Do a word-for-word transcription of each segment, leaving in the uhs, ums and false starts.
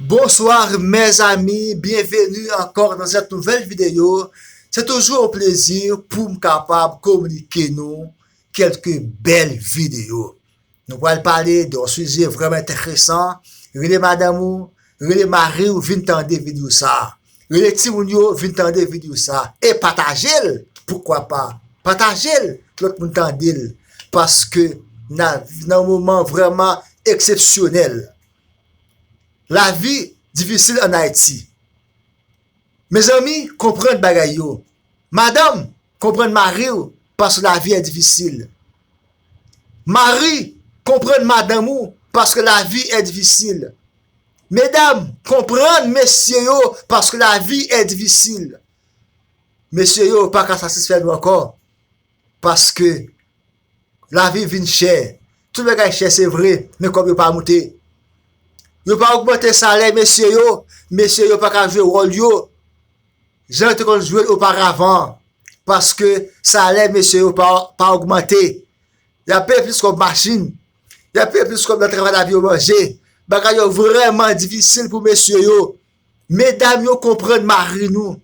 Bonsoir mes amis, bienvenue encore dans cette nouvelle vidéo. C'est toujours un plaisir pou m kapab kominike nou kèlke bèl videyo. Nou pral pale de yon sijè vrèman enteresan. Rele madanm ou, rele mari w vin tande videyo sa. Rele timoun yo vin tande videyo sa. E pataje l, poukwa pa? Pataje l, lòt moun tande l. Paske n a viv nan yon moman vrèman eksepsyonèl. Lavi difisil ann Ayiti. Mezanmi, konprann bagay yo. Madanm, konprann mari w, paske lavi è difisil. Mari, konprann madanm ou, paske lavi è difisil. Medam, konprann mesye yo, paske lavi è difisil. Mesye yo pa ka satisfè nou ankò, paske lavi vin chè. Tout bagay chè, se vre, men kòb yo pa moute. Yo pa ogmante salè mesye yo, mesye yo pa ka jwe wòl yo jan yo te konn jwe l oparavan, paske salè mesye yo pa, pa ogmante. Y ap peye plis kòb machin, y ap peye plis kòb nan travay la pou yo manje. Bagay yo vrèman difisil pou mesye yo. Medam yo, konprann mari nou.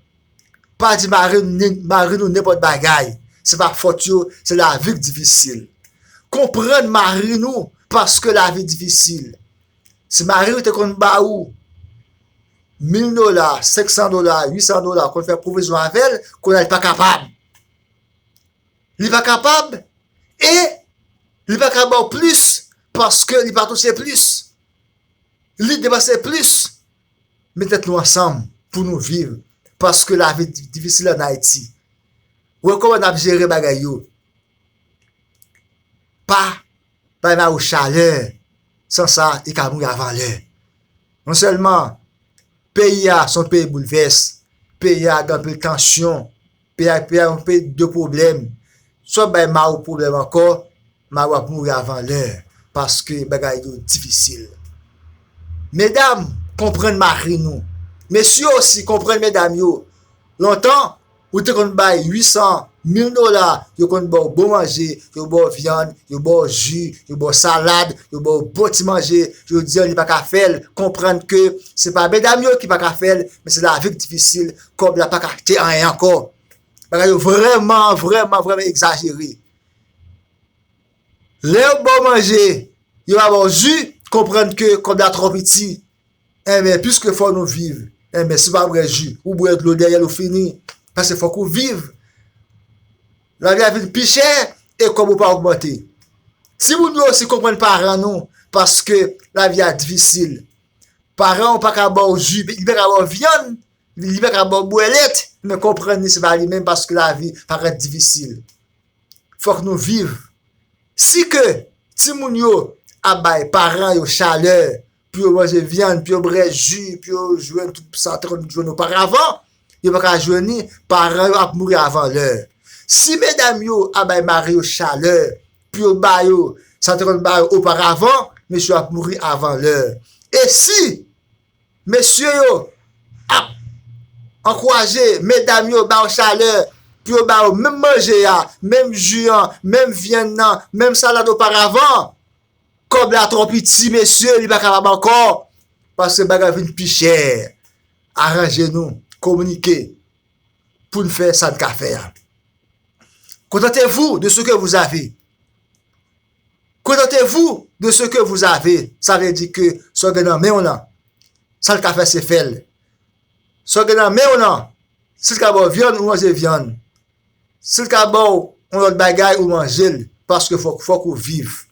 Pa di mari, mari nou nenpòt bagay. Se pa fòt yo, se lavi k difisil. Konprann mari nou, paske lavi difisil. Si mari w te konn ba ou mil dola, senk san dola, uit san dola, konn fè pwovizyon avè l, kounye a li pa kapab. Li pa kapab, e li pa ka ba w plis, paske li pa touche plis. Li depanse plis. Met tèt nou ansanm pou nou viv, paske lavi di-, difisil ann Ayiti. Wè kòman n ap jere bagay yo. Pa bay mari w chalè, san sa, li ka mouri avan lè. Non sèlman peyi a se yon peyi boulvès, peyi a gen anpil tansyon, peyi a, peyi a yon peyi de pwoblèm. Si w ap bay mari w pwoblèm ankò, mari w ap mouri avan lè, paske bagay yo difisil. Medam, konprann mari nou. Mesye osi, konprann medam yo. Lontan, ou te konn bay uit san, mil dola, yo konn ba w bon manje, yo ba w vyann, yo ba w ji, yo ba w salad, yo ba w bon ti manje. Jodi a, li pa ka fè l. Konprann ke se pa medam yo ki pa ka fè l, men se lavi k difisil. Kòb la pa ka achte anyen ankò. Bagay yo vrèman, vrèman, vrèman egzajere. Lè yo ba w manje, yo pa ba w ji, konprann ke kòb la twò piti. Enben, piske fò nou viv, enben, si w pa bwè ji, ou bwè dlo dèyè l, ou fini. Paske fòk ou viv. Lavi a vin pi chè e kòb ou pa ogmante. Timoun yo osi, konprann paran nou, paske lavi a difisil. Paran w pa ka ba w ji, li pa ka ba w vyann, li pa ka ba w bwè lèt, men konprann li se pa li menm paske lavi parèt difisil. Fòk nou viv. Si ke timoun yo ap bay paran yo chalè pou yo manje vyann, pou yo bwè ji, pou yo jwenn tout sa yo te konn jwenn oparavan, yo pa ka jwenn li, paran yo ap mouri avan lè. Si medam yo ap bay mari yo chalè pou yo ba yo sa yo te konn ba yo oparavan, mesye yo ap mouri avan lè. E si mesye yo ap ankouraje medam yo ba yo chalè pou yo ba yo menm manje a, menm ji an, menm vyann nan, menm salad oparavan, kòb la twò piti, mesye, li pa kapab ankò, paske bagay vin pi chè. Aranje nou, kominike pou n fè sa n ka fè a. Contentez-vous de ce que vous avez. Contentez-vous de ce que vous avez. Sa vle di ke sa w gen nan men w lan, sa l ka fè se fè l. Sa w gen nan men w lan, si l ka ba w vyann, ou manje vyann. Si l ka ba w yon lòt bagay, ou manje l, paske fòk, fòk ou viv.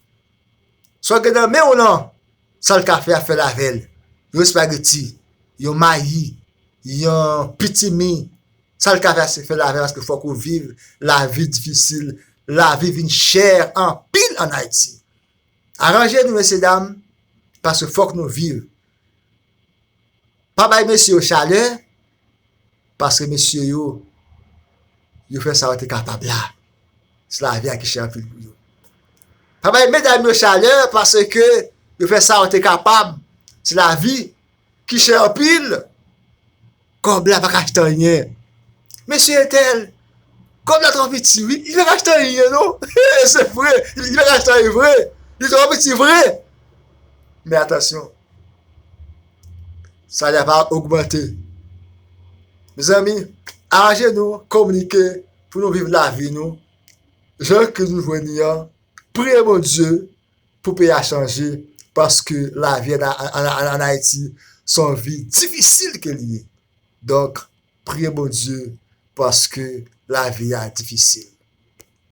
Sa w gen nan men w lan, sa l ka fè a, fè l avè l. Yon espageti, yon mayi, yon pitimi, sa l ka fè a, se fè l avè l, paske fòk ou viv. Lavi difisil, lavi vin chè anpil ann Ayiti. Aranje nou, mesye dam, paske fòk nou viv. Pa bay mesye yo chalè, paske mesye yo, yo fè sa yo te kapab la. Se lavi a ki chè anpil pou yo. Pa bay medam yo chalè, paske yo fè sa yo te kapab. Se lavi ki chè anpil. Kòb la pa ka achte anyen. Mesye entèl, kòb la twò piti, wi. Li pa ka achte anyen, non. Se vre. Li pa ka achte anyen vre. Li twò piti vre. Men atansyon. Salè a pa ogmante. Mezanmi, aranje nou, kominike pou nou viv lavi nou jan ke nou jwenn li an. Priye Bondye pou peyi a chanje, paske lavi an, an, an, an Ayiti se yon vi difisil ke li ye. Donk, priye Bondye paske lavi a difisil.